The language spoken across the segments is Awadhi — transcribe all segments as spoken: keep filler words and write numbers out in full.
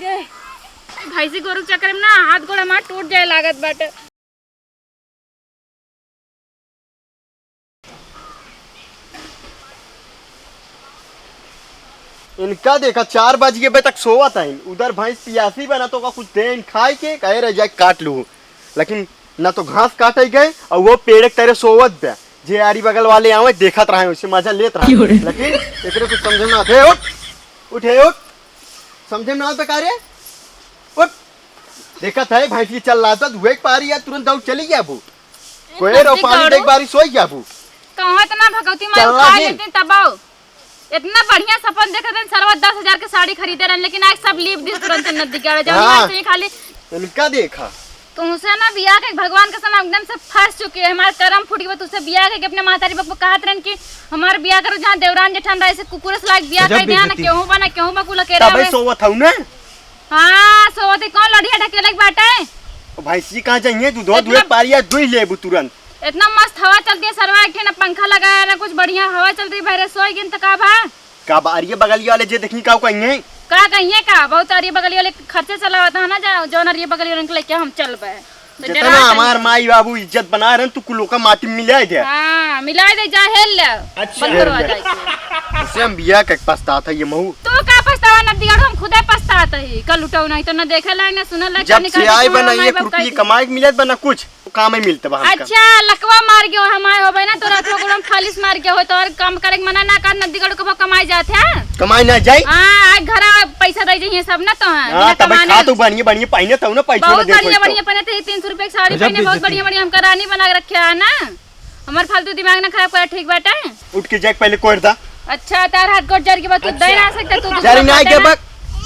ए, भैंसी गोरू के चक्कर में ना हाथ गोड़ हमार टूट जाए लागत बाटे। इनका देखा, चार बज गए, अबे तक सोवत हईन। उधर भैंस पियासी बा, ना तो ओका कुछ देन खाए के, कहे रह जाए काट लू, लेकिन ना तो घास काटे गए और वो पेड़ के तरे सोवत बा। जे आरी बगल वाले आवे, देखत रहे, उसे मजा लेत रहे। क्यों रे? लेकिन एकरे कुछ समझे में ना आते। उठ, उठ, हे उठ, समझे में ना आते का रे? उठ, देखत है भैंस की चल रहा था, धुए के पारी यार, तुरंत दौड़ चली गया वो। कोई रो पानी देख बारी सोई गया वो। कहाँ इतना भगवती मार चल खा रही। लेती तब आओ। इतना बढ़िया सपन देखे रहन, सरवा दस हजार के साड़ी खरीदे रहन, लेकिन आज सब लीप दिस तुरंत नदी के आवे। जौन हाँ। बात चाहिए खाली इनका देखा। तुमसे ना बियाह के भगवान कसम एकदम से फंस चुकी है। हमार करम फूट गई। तुमसे बियाह के अपने महतारी बाप को कहत रहन कि हमार बियाह करो, जहाँ देवरान जेठान रहे से कुकुर से लायक बियाह गजब कर दिया ना, बेइज्जती। केहू बा ना केहू बा कुल अकेले तबे रहे। सोवत हऊ ना। हाँ, सोवत है। कौन लड़िया ढकेले के बाटे? ओ भैंसी कहाँ जाइए? दूधवा इतना दुए पारिया दुई लेबू तुरंत। इतना मस्त हवा चलती है सरवा, एक ठे ना पंखा लगाया ना कुछ, बढ़िया हवा चल रही, बहरे सोई गिन त का भा? का बा, अरिये बगलिया वाले जे देखी का कहिए? का कहिए का? बहुत अरिये बगलिया वाले खर्चे चलावत है ना, जा, जौन अरिये बगलिया वाले के लेके हम चलबे। तो जितना डरात हमार हई। माई बाबू इज्जत बना रहन, तू कुल ओका माटी में मिला दे। हाँ, मिला दे, जा हेल ले। अच्छा। बंद करवा जाए। उसे हम बिया के पछतात है ये महू। तू का पछतावा नदिगढ़, हम खुदे पछतात है। कल उठाऊ नहीं तो न देखे लायक, न सुने लायक, जब से आए बना एक रुपये कमाए के मिलत बना कुछ। काम ही मिलत बा हमका। अच्छा, लकवा मार गयो हमार होबे ना, तोरा तो गोड़म फालिस मार गयो हो, तो और काम करे के मना ना कर, नदीगढ़ को कमाए जात है। कमाए ना जाई? हाँ, आज घर आ, पैसा दे जाइए सब ना तो है, हाँ, बिना तबे कमाने। खा तो बढ़िया, बढ़िया पहने तो ना, पैसा बहुत ना दे बढ़िया, कोई तो। बढ़िया पहने थे, तीन सौ रुपए की साड़ी गजब पहने, बहुत बेइज्जती। बढ़िया, बढ़िया हमका रानी बना के रखे है ना। हमार फालतू दिमाग ना खराब करे, ठीक बाटे? उठ के जाके पहले कोड़ दा। अच्छा, तार हाथ गोड़ जर के बाद तू अच्छा। दे ना सकता, तू दूसरा जरी ना बाटे के ना। बक,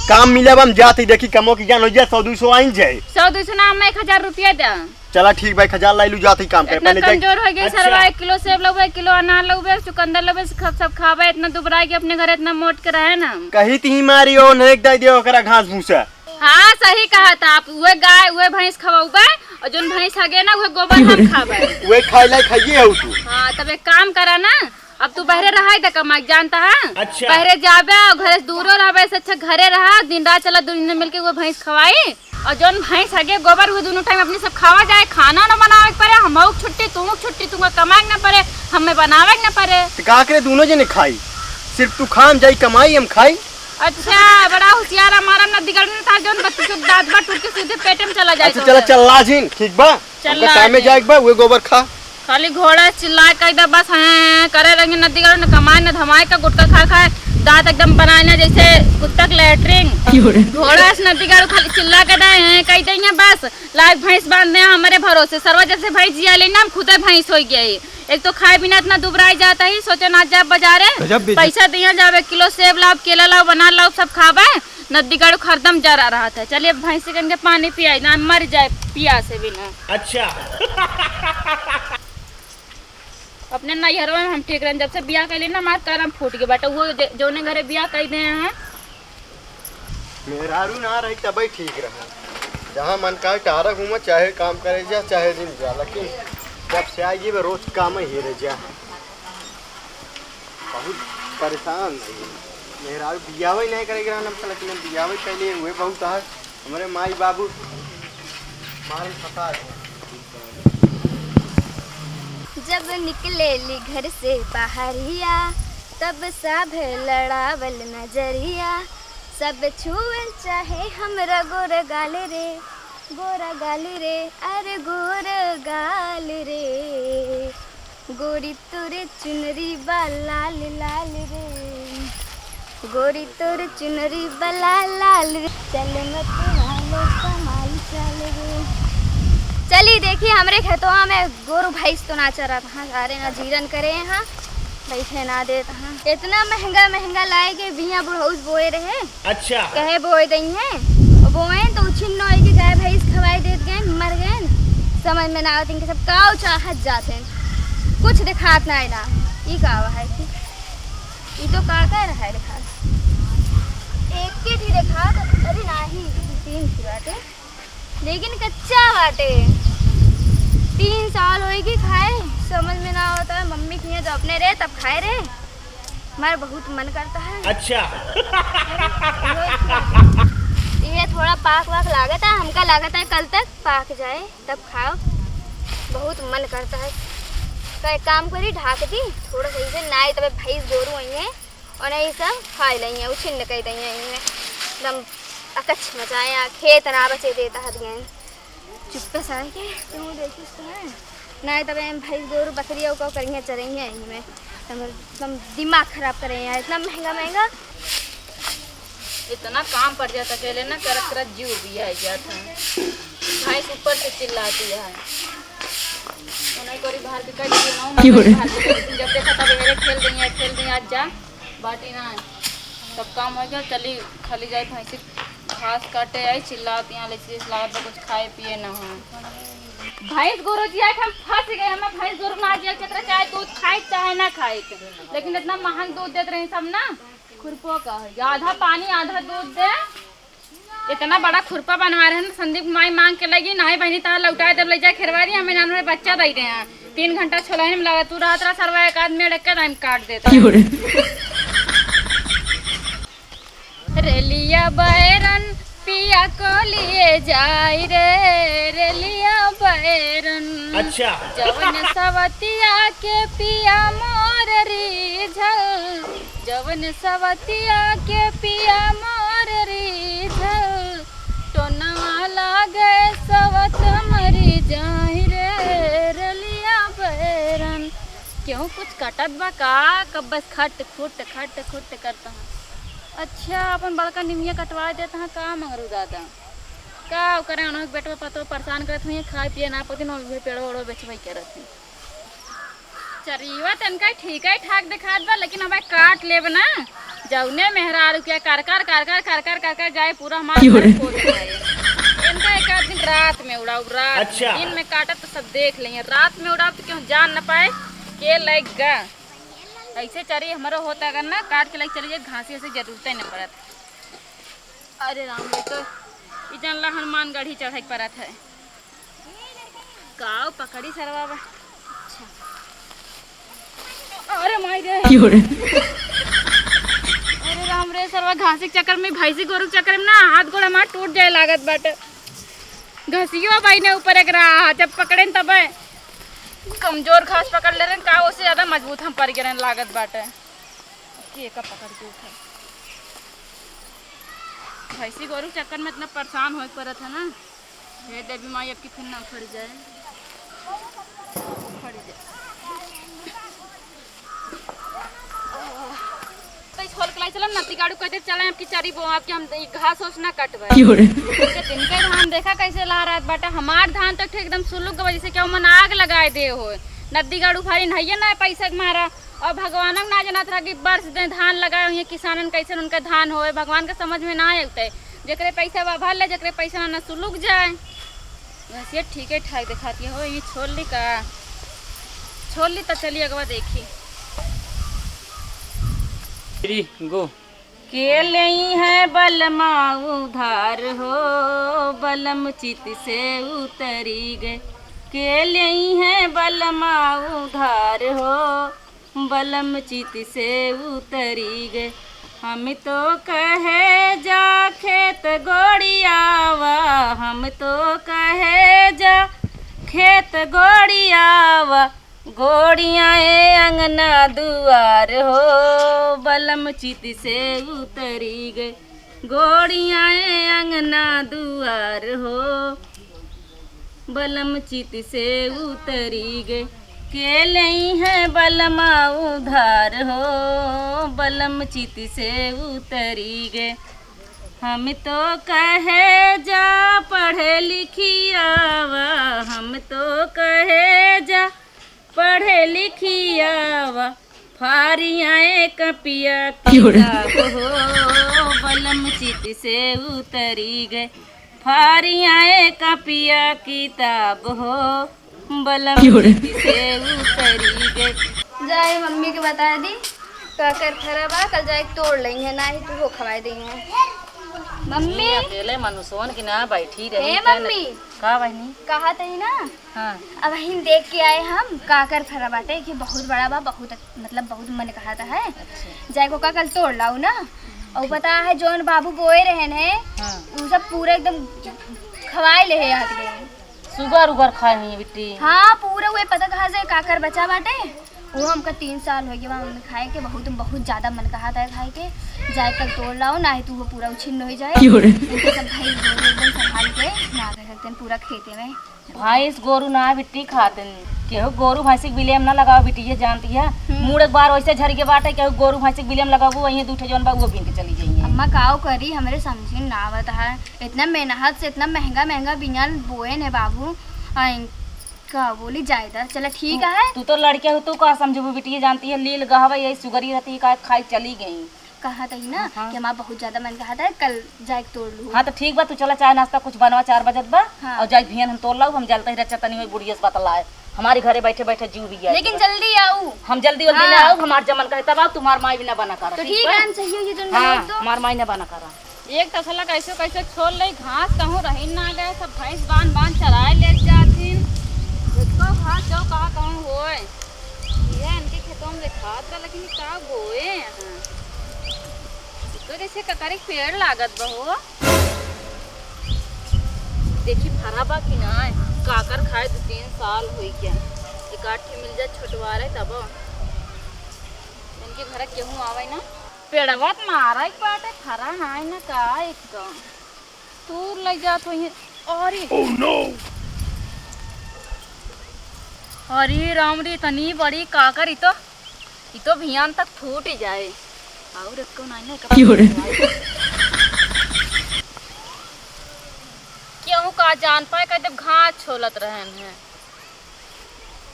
काम मिले बा, हम जात ही देखी कमो की जान हो जाए, सौ दो सौ आइन जाए। सौ दो सौ ना, हम एक हजार रुपया दे। चला ठीक बा, एक हजार लाई लू, जात ही काम करे, इतना पहले जाए। कमजोर हो गए अच्छा। सरवा, एक किलो सेब लउबे, एक किलो अनार लउबे, चुकंदर लउबे, सब, सब खाबे, इतना दुबरा के अपने घर इतना मोट के रहे ना हम। कही ती मारी ओ, नहीं दे दियो ओकरा घास भूसा। हाँ, सही कहा था आप, उहे गाय, उहे भैंस खवाउबे, और जोन भैंस हगे ना, उहे गोबर हम खाबे। उहे खाए लायक खाइए हो तू। हाँ, तब एक काम करा ना, अब तू बहरे रहा, इधर कमाई जानता है? अच्छा। बहरे जाबे और घरे से दूरो रहबे, से अच्छा घरे रहा, दिन रात चला, दुनिया मिलके वो भैंस खवाई। और जौन भैंस हगे गोबर, वो दोनों टाइम अपने सब खावा जाए, खाना ना बनावे के पड़े, हमहू के छुट्टी, तू के छुट्टी, तुमको कमाए के ना पड़े, हमें बनावे के ना पड़े। तो का करे, दोनों जने खाई, सिर्फ तू खा, हम जाई कमाई, हम खाई। अच्छा, बड़ा होशियार हमारा नदीगढ़ में था, जौन बत्तीस दांत बा टूट के सीधे पेट में चला जाए अच्छा, तो चला, है। चल लाजिन, ठीक बा? चल हमका कामे लाजिन। जाए के बा, उहे गोबर खा। खाली घोड़ा चिल्ला के एकदम बस हैं, करे रंगे नदीगढ़ न कमाए न धमाए का गुटखा खा खा दांत एकदम बनाए ना जैसे कुत्ता के लैट्रिन। क्यों रे? घोड़ा से नदीगढ़ खाली चिल्ला के दे हैं, कह दे हैं बस लाइक भैंस बांध दे हैं हमारे भरोसे। सरवा जैसे भैंस जिया लेना, हम खुदे भैंस हो गया है। एक तो खाए बिना इतना दुबराई जाता ही, सोचे ना जाब बाजारे, गजब बेइज्जती। पैसा दिया जाब, एक किलो सेब लाओ, केला लाओ, बनार लाओ, सब खाबे। नदीगढ़ हरदम जरा रहत है। चलिए भैंसी कन के पानी पियाई ना, मर जाए पियासे बिना। अच्छा। अपने नैहरवा में हम ठीक रहन, जब से बियाह कैले ना हमार करम फूट गए बाटे। वो जे-, जौने घरे बियाह कई दे हैं। मेहरारू ना रही तबे ठीक रहा, जहाँ मन का टारा घूमा, चाहे काम करे जा, चाहे दिन जा, लेकिन जब से आई ये रोज काम ही रह जा। बहुत परेशान है। मेहरारू बियाह ही नहीं करेगा ना, लेकिन हम बियाह कैले हुए बहुत है। हमारे माई बाबू मारे फंसा है। जब निकलेली घर से बाहरिया, तब सब लड़ावल नजरिया, सब छुअल चाहे हमरा गोर गाल रे, गोर गाल रे, अरे गोर गाल रे। गोरी तोरे चुनरी बा लाल लाल रे, गोरी तोरे चुनरी बा लाल लाल रे, चल मत वालो कमाल चल रे। चली देखी हमरे खेतवा में गोरू भैंस तो ना चरत हाँ, सारे ना जीरन करे हाँ, बैठे ना देत हाँ। इतना महंगा महंगा लाए के बिया बुढ़ौस बोए रहे, अच्छा। कहे बोए दई हैं, बोए तो उछिन नोए के गाय भैंस खवाए देत गए, मर गए। समझ में ना आवत इनके सब काव चाहत जात हैं, कुछ दिखात ना है ना। ई का है कि ई तो का का रहा है दिखात, एक के ठी दिखात, अरे नाही, ई तीन ठी बाटे, लेकिन कच्चा बाटे। तीन साल होएगी खाए, समझ में ना आवत है। मम्मी के यहाँ जब अपने रहे तब खाए रहे, हमारा बहुत मन करता है। अच्छा। ये पाक वाक लागत है, हमका लागत है कल तक पाक जाए तब खाओ, बहुत मन करता है। तो एक काम करी, ढाक दी थोड़ा सही से, नाई तबे भैंस गोरू आई हैं और नहीं सब खाए लई हैं, उछिन्न कर दई हैं, एकदम अकच्छ मचाए हैं, खेत ना बचे देता है दिए। चुप्पे सारे के तू देखिस तो है, नाई तबे हम भैंस गोरू बकरिया को करिए चरेंगे यहीं में, एकदम दिमाग खराब करें हैं, इतना महंगा महंगा। इतना काम पड़ जाता अकेले ना, करत करत जीव भी आ जात है। भैंस ऊपर से चिल्लाती है। उन्हें कोरी बाहर के कह दिए ना, क्यों रे? बाहर के कह दिए, जब देखा तब मेरे खेल रही है, खेल रही है, आज जा बाटी ना। तब काम हो गया, चली खाली जाए भैंसी घास काटे आई, चिल्लाती हैं, लेसी लागत बा कुछ खाए पिए ना हो। भैंस गोरू जी आके हम फंस गए, हमें भैंस गोरू ना दिया, कितना चाहे दूध खाए चाहे ना खाए, लेकिन इतना महंग दूध देत रहे सब ना। खुरपो का है, आधा पानी आधा दूध दे। इतना बड़ा खुरपा बनवा रहे हैं ना, संदीप माई मांग के लगी, "नहीं बहनी, तारा लौटाए देब, ले जा खेरवारी, हमें नानू रे बच्चा दे दे हैं।" तीन घंटा छोलहन में लगा, तू रहत रहा सरवा, एक आदमी अड़क के टाइम काट देता। क्यों रे? रेलिया बैरन पिया को लिए जाई रे, रेलिया बैरन। अच्छा। जवन सवतिया के पिया मोर रीझल, जवन सवतिया के पिया मोर रीझल, टोनवा लागे सवत मरी जाई रे, रेलिया बैरन। क्यों कुछ कटत बा का? कब बस खट खुट खट खुट करता है। अच्छा, अपन बड़का निमिया कटवा देता है का मंगरू दादा? का ओकरे अनोख बेटवा पतो परेशान करत हुई, खाए पिए ना पतिन, और भी पेड़वा ओड़वा बेचबे करत हुई। चरियवा तनका ठीक है ठाक देखात बा, लेकिन हमें काट लेब ना, जौने मेहरारू के कर कर कर कर कर कर कर कर जाए पूरा हमार क्यों रे? घर खोद जाए। इनका एक आध दिन रात में उड़ाऊ, रात में। अच्छा। दिन में काटत तो सब देख लेंगे, रात में उड़ाऊ तो क्यों जान न पाए के लग गा। ऐसे चरी हमारो होता अगर ना काट के लग चली जाए, घासी से जरूरत ही न पड़त। अरे राम रे, तो ई जानला हनुमानगढ़ी चढ़े के पड़त है। काव पकड़ी सरवा बा। अच्छा। अरे माई रे। क्यों रे? अरे राम रे, सरवा घासी के चक्कर में, भैंसी गोरू के चक्कर में ना हाथ गोड़ हमार टूट जाए लागत बाटे। घसियो बाई ने ऊपर एक रहा, जब पकड़े न तबे कमजोर घास पकड़ ले रहे, का ओसे ज्यादा मजबूत हम पड़ गए लागत बाटे। के का पकड़ के उठा। भैंसी गोरू के चक्कर में इतना परेशान होए के पड़त है ना। हे देवी माई, अब की फिर ना उखड़ जाए। उखड़ जाए। तो इस खोल के लाई चलम ना, तिगाड़ू कहते चले, अब की चरी बो, अब की हम ई घास ओस ना काटबे। क्यों रे? के दिन के धान देखा कैसे लहरात बाटे। हमार धान तो ठीक एकदम सुलुक गवा, जैसे कि ओमन आग लगाए दे हो। नदी गाड़ू फारी नहिए ना पैसा के मारा। और भगवान ना जानत रहा कि बरस दे धान लगाए हुए किसानन, कैसन उनका धान होए, भगवान के समझ में ना आए उते। जेकरे पैसा बा भर ले, जेकरे पैसा ना, ना सुलुक जाए। वैसे ठीक है ठाक दिखाती हो, ये छोड़ ली का? छोड़ ली तो चलिए अगवा देखी। Ready, go। के लेई है बलमा उधार हो, बलम चित से उतरी गए। के लेई है बलमा उधार हो, बलम चित से उतरी गए। हम तो कहे जा खेत गोड़ियावा, हम तो कहे जा खेत गोड़ियावा, गोड़ियाए अंगना दुआर हो, बलम चित से उतरी गए। गोड़ियाए अंगना दुआर हो, बलम चित से उतरी गए। के लेई है बलमा उधार हो, बलम चित से उतरी गए। हम तो कहे जा पढ़े लिखियावा, हम तो कहे जा पढ़े लिखियावा, फारियाए कपिया क्यों रे? किताब हो, बलम चित से उतरी गए। फारियाए कपिया किताब हो, बलम क्यों रे? चित से उतरी गए। जाए मम्मी के बता दी, काकर खरा बा, कल जाए के तोड़ लेंगे, ना ही तू हो खवाए देंगे। मम्मी। अकेले मनुष्यन की ना बैठी रही हे तन। मम्मी। का बहनी? कहा तही ना, हाँ। अब हम देख के आए हम काकर फरा बाटे कि बहुत बड़ा बा, बहुत, मतलब, बहुत मन कहत है। अच्छा। जाए को का कल तोड़ लाऊ ना। और पता है, जौन बाबू बोए रहन है, हाँ। उ सब पूरा एकदम खवाए ले है हाथ के। सुगर उगर खाए हुई बिट्टी। हाँ, पूरा वही पता कहाँ से काकर बचा बाटे। वो हमका तीन साल हो गया, मम्मी खाए के बहुत, बहुत ज्यादा मन कहा था खाए के। जाए कल तोड़ लाओ, ना ही तू वो पूरा उछिन्न हो जाए। क्यों रे? इनके सब भाई गोरू एकदम संभाल के ना कर सकते हैं पूरा खेते में। भैंस गोरू ना बिट्टी खातिन, केहू गोरू भैंसी के बिलेम ना लगाओ बिट्टी, ये जानती है। हम्म। मूड़ एक बार वैसे झर के बाटे, केहू गोरू भैंसी के बिलेम लगाबू, वहीं दू ठे जौन बा, वो बीन के चली जाइए। अम्मा काव करी, हमरे समझी ना आवत है। इतना मेहनत से इतना महंगा महंगा बियान बोए ने बाबू, आ, का बोली जायदा। चला ठीक तू, है। तू तो लड़के हो, तू का समझबू बिट्टी, ये जानती है, लील गहवा यही सुगरी रहती है, का खाई चली गई। कहा तही ना हाँ। कि हमार बहुत ज्यादा मन कहा था, कल जाए के तोड़ लू। हाँ, तो ठीक बा, तू चला, चाय नाश्ता कुछ बनवा, चार बजत बा, हाँ। और जाए भियन हम तोड़ लाऊ, हम जलते ही रच्चा तनी होई बुढ़िया से बतलाए, हमारे घरे बैठे बैठे जीव भी गया लेकिन बा। जल्दी आऊ। हम जल्दी वल्दी ना हाँ। आऊ, हमार जमन कहे तब आऊ, तुम्हार माई भी ना बना कर, तो ठीक ठीक बा? है, हम चाहिए ये जन हाँ, बनाओ तो। हमार माई ना बना कर। एक तसला कैसे कैसे छोड़ ले, घास कहूँ रही ना गए, सब भैंस बांध बांध चराए ले जाथिन। देखो घास जो कहाँ कहूँ होए, ये इनके खेतों में दिखात बा, लेकिन का बोए यहाँ? तो जैसे ककरी के पेड़ लागत बा हो। देखी फरा बा कि ना, काकर खाए दो तीन साल होई गया। एक आध ठे मिल जाए छोटवारे तब। इनके घर केहू आवे ना। पेड़वा त मारा एक बाटे, फरा ना है ना का एक। तूर लग जात होइहैं। अरे। Oh no! अरे राम रे, इतनी बड़ी काकर, ई तो, ई तो भियान तक फूट जाए। और एको नाई ना, क्यों रे? केहू का जान पाए, कह देब घास छोलत रहन है।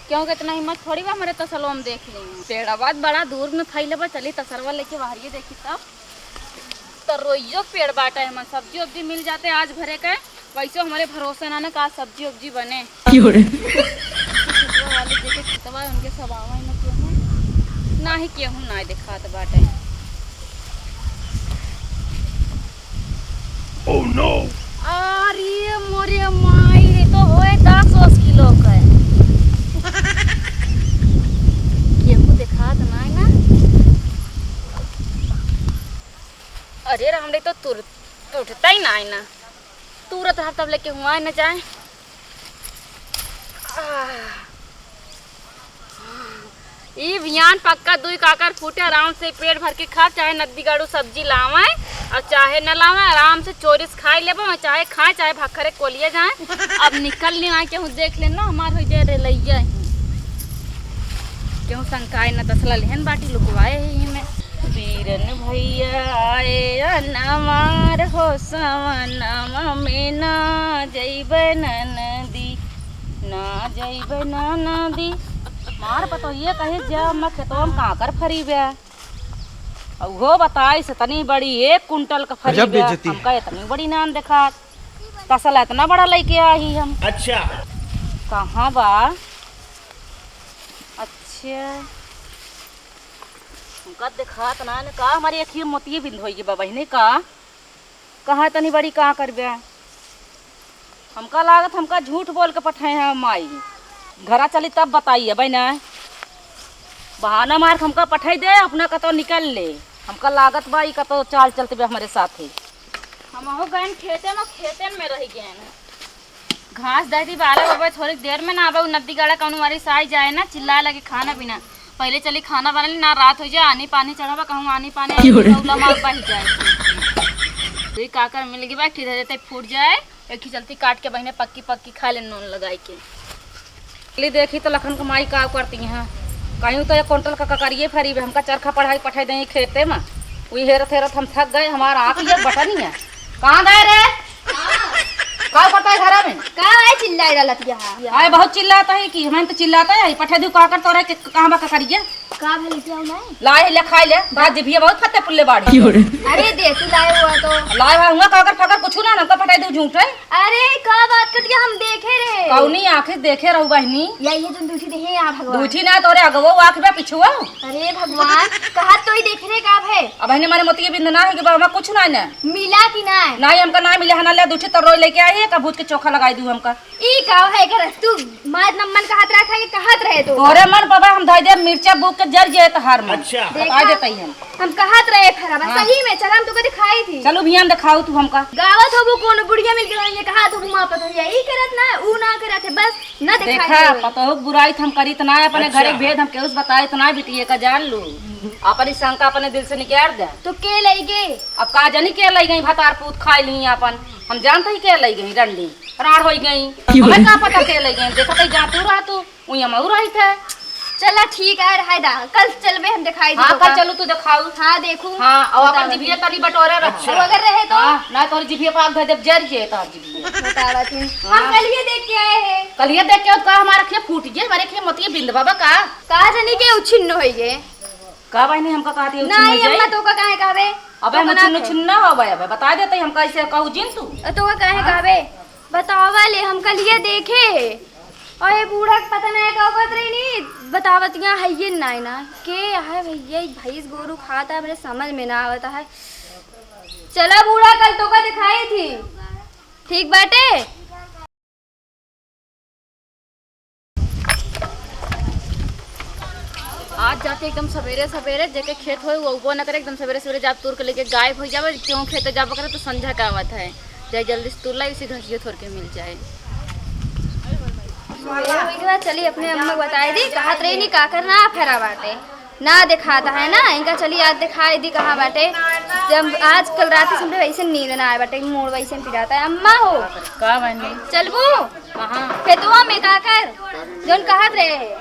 क्योंकि इतना हिम्मत थोड़ी बा हमरे तसलवा में देख ली। पेड़वा बड़ा दूर में फैले बा, चली तसलवा लेके बाहरिए देखी तब। तरोइयो के पेड़ बाटे, हमन सब्जी उब्जी मिल जाते आज भरे के। वैसे हमरे भरोसा ना, ना का सब्जी उब्जी बने। क्यों रे? खेतवा वाले देखे खेतवा, उनके सब आवा ही ना केहू। ना ही केहू ना दिखात बाटे। Oh no! अरे मोरे माई रे, तो होए दस ओस किलो के। केहू देखात नाय ना। अरे राम रे, तो तुर-, उठता ही नाय ना। तुरत रह तब लेके हुआ न जाए। आह। ई बियान पक्का दुई काकर फूटे, आराम से पेट भर के खा, चाहे नद्दी गाड़ू सब्जी लावे और चाहे न लावे, आराम से चोरी से खाए लेबो, चाहे खाए, चाहे भखरे कोलिए जाए। अब निकल नहीं आए, केहू देख लेना, हमार हो जाए रेलैया ही। केहू शंकाए न तसला लेहन बाटी लुकवाए है ही में। बीरन भैया आए अनवार हो सवनवा में ना जइबे ननदी। ना जइबे ना नदी। मार पतोहिए कहे जा, मैं खेतवा में काकर फरी बे। अउ हो बताई से तनी बड़ी एक कुंटल का फरी गजब बे। बेइज्जती है। हमका इतनी बड़ी नान देखा। तसला इतना बड़ा लेके आई हम। अच्छा। कहाँ बा? अच्छा। हमका देखात ना ने का हमारी अखिए मोतिये बिंद होई बा बहिनी का? कहाँ तनी बड़ी का करबे? हमका लागत हमका झूठ बोल के पठाए हैं माई। घरा चली तब बताई, अबे ना। बहाना मार के हमका पठाई दे, अपना कतो निकल ले। हमका लागत बा ई कतो चाल चलत बे हमरे साथे। हमहू गएन खेते में, खेते में रह गएन। घास दे दी बालक बाबा, थोड़ी देर में ना आबे, उ नदी गाड़ा कौनो वाली से आई जाए ना, चिल्लाए लगे खाना पीना। पहले चली खाना बना ली, ना रात हो जाए, आनी पानी चढ़ावा, कहूँ आनी पानी आई, क्यों रे? तो लमाक बही जाए। तो ये काकर मिल गई बा, ठीक है, जैसे फूट जाए, एक ही चलती काट के बहिने पक्की पक्की खा ले नून लगाई के। चली देखी तो लखन के माई का करती हैं, कहीं तो एक कुंटल का ककरिए फरी बे, हमका चरखा पढ़ाई पठाई दें खेते में। वही हेरत हेरत हम थक गए, हमारा आँख ये बटनी है। कहाँ गए रे? का करता है घरा में? का है चिल्लाए डालत यहाँ? आए बहुत चिल्लाता है कि हमें तो चिल्लाता है, पठे दू काकर तोरे के कहाँ बा ककरिया? का भले क्या नहीं? लाए ले खाए ले, बात जिभिया बहुत फत्ते पुल्ले बाड़ी। क्यों रे? अरे दे तू लाए हुआ तो। लाए हुआ हुआ काकर फाकर कुछ ना, हमका पठाई दू झूठ है। अरे का बात करती है, हम देखे रहे। कौनी आँखें देखे रहू बहिनी? या ये जो दूठी देहे यहाँ भगवान। दूठी ना तोरे अगवो आँख बा पिछुआ। अरे भगवान, कहा तो ही देखे रहे का भे? अब बहिनी मारे मोतिये बिंद ना है कि बा, हमें कुछ ना ने। मिला कि ना? ना ही हमका ना मिला है, ना ले दूठी तो रोई लेके आई है, का भूत के चोखा लगाई दू हमका। ई का है कर तू? मार नम्मन कहत रहा था कि कहत रहे तो। तोरे मन पर बा, हम धई दे मिर्चा बूक के जर जे तहार मन। अच्छा। बता देखा, देतई हम। हम कहत रहे फरवा, हाँ। सही में, चला हम तोका दिखाई थी। चलो भैया, दिखाओ तू हमका। गावत हो वो कोनो बुढ़िया मिल गई, ये कहा तू घुमा पत हो, यही करत ना, ऊ ना करत है, बस ना दिखाई देखा, देवे। पतोह के बुराई त हम करीत ना, अपने अच्छा। घरे भेद हम केहू से बताइत ना, बिटिया का जान लू। अपनी शंका अपने दिल से निकाल दे। तो के लई गे? अब का जानी के लई गई, भतार पूत खाई ली अपन। हम जानते ही के लई गई, रंडी, राड़ होई गई। हमें का पता के लई गई, देखत ही जा तू रहा तू। उइया मऊ रही थे। चला ठीक है, रहे दा, कल चलबे हम दिखाई हाँ, देबो कल का। चलू तू दिखाऊ। हाँ, देखू। हाँ, और अपन बतावा जिभिया तनी बटोरे रहो। अच्छा। वो अगर रहे तो? हाँ, ना तोर जिभिया पाक धर देब, जर जे तोर जिभिया। बतावा तू। हाँ। हम कलिए देख के आए हैं। कलिए देख के का हमार अखिया फूट गए, हमारे अखिया मोतिया बिंद बाबा का? का जानी के उछिन्न होई गए। का बहनी हमका कहती है उछिन्न नहीं, हो जाए? अम्मा तो का काहे कहबे? अबे तो हम ना उछिन्न कहे। उछिन्न ना होबे, अबे बता देते हम कैसे कहू जिन तू। तो का काहे हाँ? कहबे? बतावा ले, हम कलिया देखे। और ये बूढ़ा के पता नहीं का कहत रही नी, बतावत यहाँ है ये नाई ना। के है भैया, ई भैंस गोरू खाता है, मेरे समझ में ना आवता है। चला बूढ़ा, कल तोका दिखाई थी। ठीक बाटे? आज जाते एकदम सवेरे सवेरे, जेके खेत होए वो उबो न करे, एकदम सवेरे सवेरे जाब तूर के लेके गायब हो जावे, क्यों खेते जाबो करे तो संझा का आवत है, जाए जल्दी से तूर लाई, उसी घसियो थोर के मिल जाए। सवेरे होई के बाद चली अपने अम्मा के बताई दी, कहत रही नी काकर ना फरा बाटे, ना देखाता है ना, इनका चली आज दिखाई दी कहाँ बाटे। जब आज कल रात से हमरे वैसे नींद ना आए बाटे, मूड वैसे पिराता है। अम्मा हो, का बहनी? चलबू? कहाँ? खेतवा में काकर, जौन कहत रहे।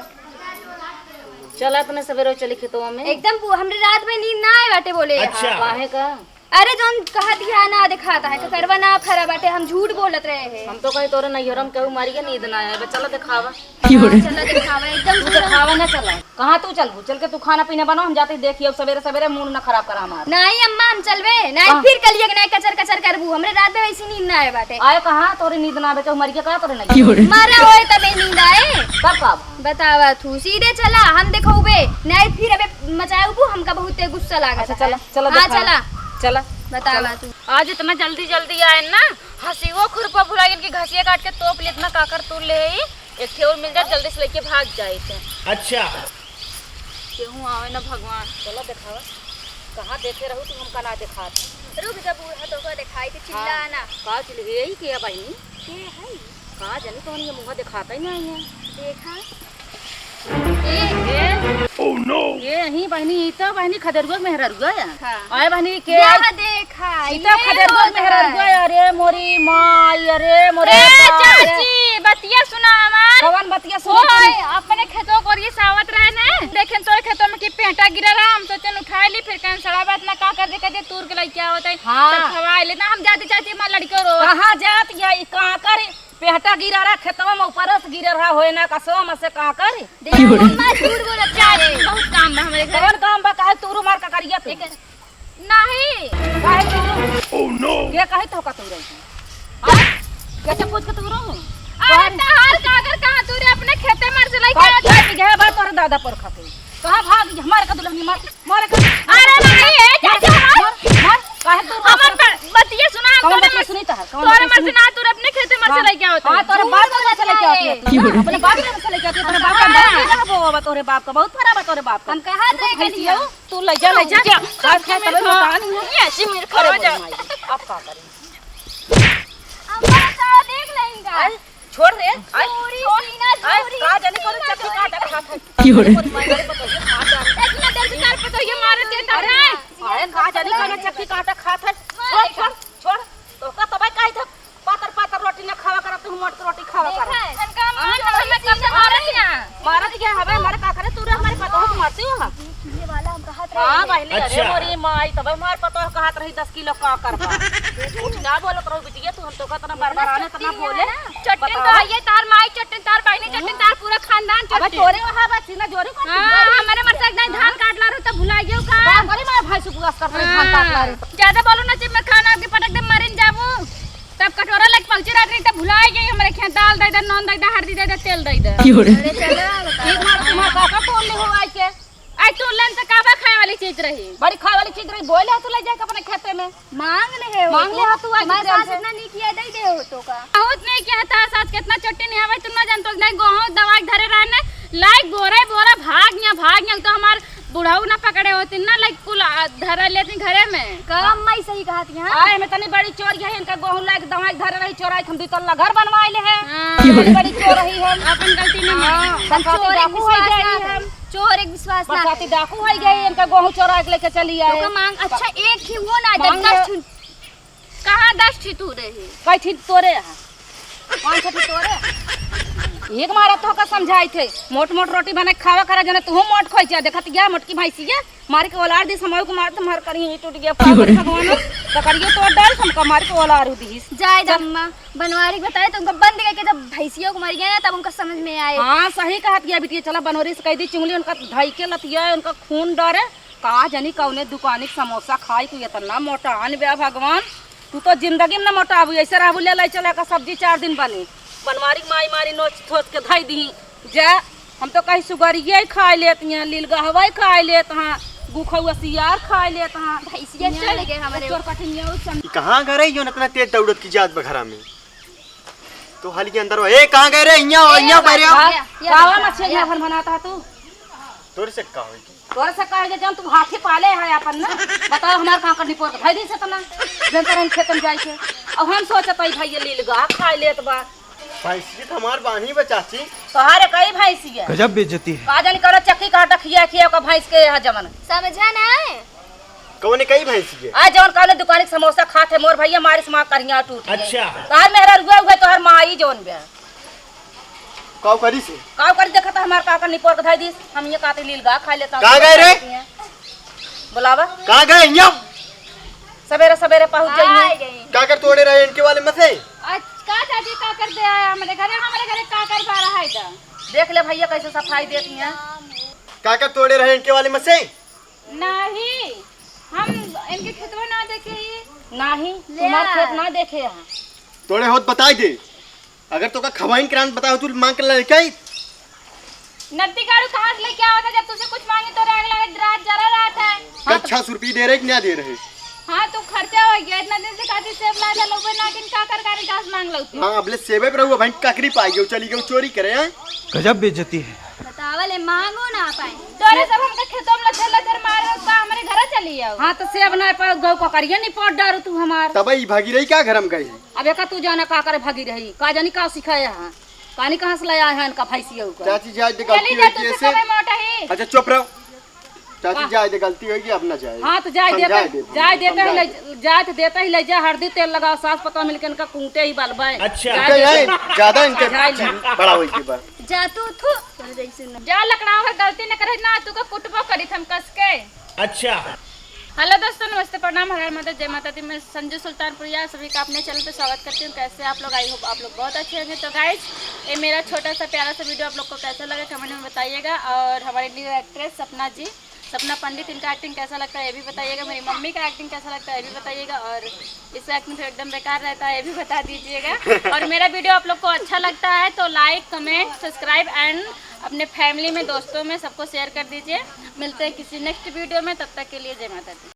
चला अपने सवेरे चली खेतवा में। एकदम पू-, हमरे रात में नींद ना आए बाटे बोले। अच्छा। काहे का? अरे जौन कहत ही ना देखाता है, ककरवा ना फरा बाटे, हम झूठ बोलत रहे हैं। हम तो कहीं तोरे नैहर में केहू मरी के नींद ना आए, बे चला देखावा। की हो रे? चला देखावा, एकदम तू पूरा देखावा ना चला। कहाँ तू चलबू? चल के तू खाना पीना बनाओ, हम जाते देखी अब सवेरे सवेरे मूड ना खराब करा हमार। नहीं अम्मा, हम चलबे, नहीं कहाँ? फिर कलिए के नहीं कचर कचर करबू, हमरे रात में वैसी नींद ना आए बाटे। आए कहाँ तोरे नींद ना आवे, केहू मरी के का तोरे नहीं? की हो रे? मरा होए तबे नींद आए। कब कब? बतावा तू, सीधे चला, हम देखौबे, नहीं फिर अबे मचाउबू, हमका बहुते गुस्सा लागत अच्छा, है। चला, चला हाँ, देखावा। चला। चला। बतावा चला। तू। आज इतना जल्दी जल्दी आए ना, हंसियो खुरपा भुला गइल कि घसिया काट के तोप ले, इतना काकर तू ले आई, एक ठे और मिल जात, जल्दी से लेके भाग जाइत। अच्छा। केहू आवे ना भगवान। चला देखावा, कहाँ देखे रहू तू, हमका ना देखात। रुक जा बूढ़ा, तोका देखाई के चिल्ला हाँ। ना। का चिल्ला, यही के बहिनी? के है? का जानी कौन ये मुँह देखाता ही नहीं है। देखा। ए, ए। Oh no! ये ही बहिनी, ई तो बहिनी खदेरुआ मेहररुआ है। हाँ। आए बहिनी के या आई? देखा, ई तो ये खदेरुआ होता मेहररुआ है। है। अरे मोरी माई, अरे मोरे ए, बाप रे। चाची, बतिया सुना हमार। कवन बतिया सुना ओए, तू? अपने खेतों को ये सावत रहे ने। देखें तो खेतों में की पेंटा गिरा रहा, हम सोचन उठा ली, फिर कहन सड़ा बात ना का कर दे, कर दे तूर के लइका होता है। हाँ। सब खवाए लेता, हम जाते चाची हमार लड़के रो। कहाँ जात या ई काकर पेहटा गिरा रहा खेतवा में, ऊपर से गिरा रहा होए ना कसवा में से काकर। देखो, अम्मा झूठ बोलत है। बहुत काम बा हमरे घर। कौन काम बा? काहे तूरू मार का करिया तू? एक, नहीं। काहे तूरू? Oh no! के कहे तो का तूरू? हाँ? कैसे पूछ के तूरू? अरे तहार काकर कहाँ तूरे अपने खेते मार से लइके कहाँ आवत है? खेत गए बा तोरे दादा पर खाते। कहाँ भाग गई? मार का दुल्हनी मार। मारे का? अरे नहीं, ए, चाची, हमार, हमार, काहे तू हमार प-, बतिया सुना, हम कौन तोरे बतिया मर-, सुनी तहार? कौन तोरे बतिया मर से सुनी? ना, तोरे अपने खेते मर से हाँ, लइके आवत हाँ, है। तोरे बाप के मर से लइके आवत है तू। की हो रे? अपने बाप के मर से लइके आवत है, तोरे बाप का हाँ। बहुत मीठा बा, तोरे बाप का बहुत फरा बा, तोरे बाप का। हम कहा तू तो भैंसिया, गई हो, तू ले जा, ले जा। जा। आज खाए तबे खाए, पता नहीं है। ये ऐसी मेरे अरे खावा जा। बोल माई, अब का करी? अब बताओ, देख लेंगे। अरे, छोड़ रे। आय, पूरी छोड़। सीना आय, चूरी, का जाने कौन सीना चक्की चूरी। काटा खात है। की हो रे? मोरी माई, अरे बताओ, ये खा जा। इतना देर से तार पे तो ये मारे थे तब अरे, ना। अरे, का जाने कौन चक्की काटा खात है। छोड़, छोड़, छोड़। तो का तबाई काहे था? पातर, पातर रोटी ना खावा करत, तू मोट रोटी खावा करत। देखा है, इनका मान लो, हमें कब से मारत ना। मारत क्या हवे? हमारे का करे? तू रे हमारे पतोह को मारती हो हम। ये वाला हम कहत रहे हाँ, हैं। बहिनी, अरे अच्छा। मोरी माई, तब हमार पतोह कहत रही, "दस किलो का करबा।" झूठ ना बोलत रहो बिटिया, तू हम तो कहत ना बार-बार आने, इतना बोले। चट्टिन बताओ। तो आइए, तार माई चट्टिन, तार बहिनी चट्टिन, तार पूरा खानदान अबे चट्टिन। तोरे वहाँ बस सीना जोरे कर हाँ, तू। हमारे मरसा एक दाई धान काट ला रहे तो भुला गयो का? बाप रे, मार भाई से पुआस कर रहे, धान काट ला रहे। हाँ, ज्यादा बोलो ना, जब मैं खाना आपके पटक दे, मरिन जाबू। तब कटोरा लेके पहुंचे रहत रही, तब भुला गई, हमारे खेत दाल दे दे, नून दे दे, हल्दी दे दे, तेल दे दे। की हो रे? अरे चलो, बताओ। एक बार तुम्हारा काका तोड़ ले हो आई के। आई तोड़ लेन से काबा खाए वाली चीज रही? बड़ी खाए वाली चीज रही, बोले तू ले जाके अपने खेते में। मांग ले हो मांग तू। ले हो तू आज हमारे प्रेम सास से। इतना नहीं किया, दे दे हो तो का। बहुत नहीं किया था सास, कितना चट्टी नहीं आवे, तू ना जान तो नहीं, गोहूं दवाई धरे रहने, लाइक बोरे बोरा भाग यहाँ, भाग यहाँ, तो हमार बुढ़ऊ ना पकड़े होते ना, लाइक कुल, आ, धरा लेती घरे में। का अम्मा ही सही कहत यहाँ? आए, हमें तनी बड़ी चोर यही, इनका गोहूँ लाइक दवाई धरे रही, चोराई के हम दुई तल्ला घर बनवाए ले हैं। हाँ। बड़ी बड़ी चोर रही हम। अपन गलती नहीं हाँ, मानी। हम बरसाती चोर एक डाकू है विश्वास गई ना हम। करे। चोर एक विश्वास ना बरसाती करे। डाकू है गई, इनका गोहूँ चोरा के लेके चली आए। तो का मांग, अच्छा, एक ही हुआ ना, जब मांग दस ले। ठुन कहाँ दस ठी तू रहे? कई ठी तोरे यहाँ? पाँच ठी तोरे? एक मारा तो का समझाई थे, मोट मोट रोटी बना के खावा करा, जने तू मोट खोई जा। देखत गया मोटकी भैंसिया, मार के ओलार दिस, हमहू के मार तो मार करी, टूट गया पागल भगवान, तो करिए तो डर हमका मार के ओलार दिस। जाए दे चल। अम्मा, बनवारी के बताए तो उनका बंद करके जब भैंसियों को मर गया ना, तब उनका समझ में आए। हाँ, सही कहत गया बिटिया, चला बनवारी से कह दी चुंगली, उनका धई के लतिया, उनका खून डरे। का जानी कौने दुकानी के समोसा खाई, तू इतना मोटान बे भगवान, तू तो जिंदगी में न मोटाबू, ऐसे रहबू, ले लाई चला का सब्जी चार दिन बनी, बनवारी के माई मारी नोच थोच के धई दी। जा, हम तो कहीं सुगरिया ही खाए लेत हैं, लीलगहवा ही खाए लेत हैं, गुखौआ सियार खाए लेत हैं। भैंसिया चल गए हमारे। चोर कटिनिया उस सम- ई कहाँ गए रही जो इतना तेज दौड़त की जात बघरा में? तो हाल के अंदर हो। ए, कहाँ गए रे? इहाँ हो, ए, इहाँ बाबा, पर आओ। या, या, कावा या, मछली या। भन भनाता तू? तोरे से का होई? तोरे से का होई, जौन तू हाथी पाले है अपन ना? बताओ, हमार कांकर निपोर के धई दी से तना, जन तरह खेत में जाई के। अब हम सोचत हई, भाई, ये लीलगा खाए लेत बा। भैंसिया तो हमार बानी बा, चाची। तोहारे कई भैंसिया? गजब बेइज्जती है। का जानी करो चक्की का आटा खिया खिया का भैंस के यहाँ जमन। समझा ना है? कौने कई भैंसिया? आ जौन कौने दुकान के समोसा खात है, मोर भैया मारिस माँ करिया टूट गई। अच्छा। तोहार मेहरा रुआ हुआ, तोहार माई जौन बे। काव करी से? काव करी, देखा तो हमार काका निपोर के धई दिस, हम ये काते लीलगा खा लेता हूँ। कहाँ गए रे? बुलावा। कहाँ गए? यहाँ। सवेरे सवेरे पहुँच जाइए। काकर तोड़े रहे इनके वाले में से? आज का चाची काकर दे आया हमारे घरे, हमारे घरे काकर बा रहा है इधर। देख ले भैया कैसे सफाई देती हैं। काकर तोड़े रहे इनके वाले में से? नहीं, हम इनके खेतवा ना देखे ही। नहीं, ले तुम्हार आ। खेत ना देखे यहाँ। तोड़े होत बताई दे। अगर तोका खवाइन करान बताओ, तू मांग के लेके आई। नत्ती गाड़ू कहाँ से लेके आवत है? जब तुझसे कुछ मांगे तो आग लगे, रात जरा रात है। हाँ, तो अच्छा, सौ रुपये दे रहे कि ना दे रहे? हाँ, तू खर्चा हो गया। इतना दिन से खाती सेब ला जा, लोबे ना किन का कर गाड़ी घास मांग लो तू। हाँ, अबले सेबे पे रहुआ भाई, काकरी पाई गयो, चली गयो चोरी करे, हैं? गजब बेइज्जती है। बतावल है, मांगो ना पाए। तोरे सब हमके खेतों में लथर लथर मारे, उसका हमारे घर चली आओ। हाँ, तो सेब ना पाओ, गौ का करिए नहीं पौट डारो तू हमार। तब ई भागी रही क्या घर में गई? अब एका तू जाना का करे भागी रही, का जानी का सिखाया है, कानी कहाँ से ले आए हैं इनका भैंसिया का। चाची जाए दे, चली गलती जा, होई तू गई से ऐसे। कमाई मोटा ही। अच्छा चुप रहो। चाची वाह। जाए दे, गलती होई गई, अब ना जाए। हाँ तो जाए समझाए देते, दे, जाए देते ही समझाए ले, दे। जाए तो देते ही ले जा, हरदी तेल लगाओ, सास पतोह मिलके इनका कूटे ही बलबे। अच्छा। जाए इनका देते। यही ज्यादा इनके जाए ले। चीज बड़ा होई के बा। जा तू थू। जा लकड़ाओ है, गलती न करे ना, तू का कुटबो करी थम कस के। अच्छा। हेलो दोस्तों, नमस्ते, प्रणाम, हर हर महादेव, जय माता दी। मैं संजू सुल्तानपुरिया, सभी का अपने चैनल पे स्वागत करती हूँ। कैसे आप लोग? I hope आप लोग बहुत अच्छे होंगे। तो गाइस, ये मेरा छोटा सा प्यारा सा वीडियो आप लोग को कैसा लगा, कमेंट में बताइएगा। और हमारी न्यू एक्ट्रेस सपना जी, सपना पंडित, इनका एक्टिंग कैसा लगता है, ये भी बताइएगा। मेरी मम्मी का एक्टिंग कैसा लगता है, ये भी बताइएगा। और इसका एक्टिंग तो एकदम बेकार रहता है, ये भी बता दीजिएगा। और मेरा वीडियो आप लोग को अच्छा लगता है तो लाइक, कमेंट, सब्सक्राइब and अपने फैमिली में, दोस्तों में सबको शेयर कर दीजिए। मिलते हैं किसी नेक्स्ट वीडियो में, तब तक के लिए जय माता दी।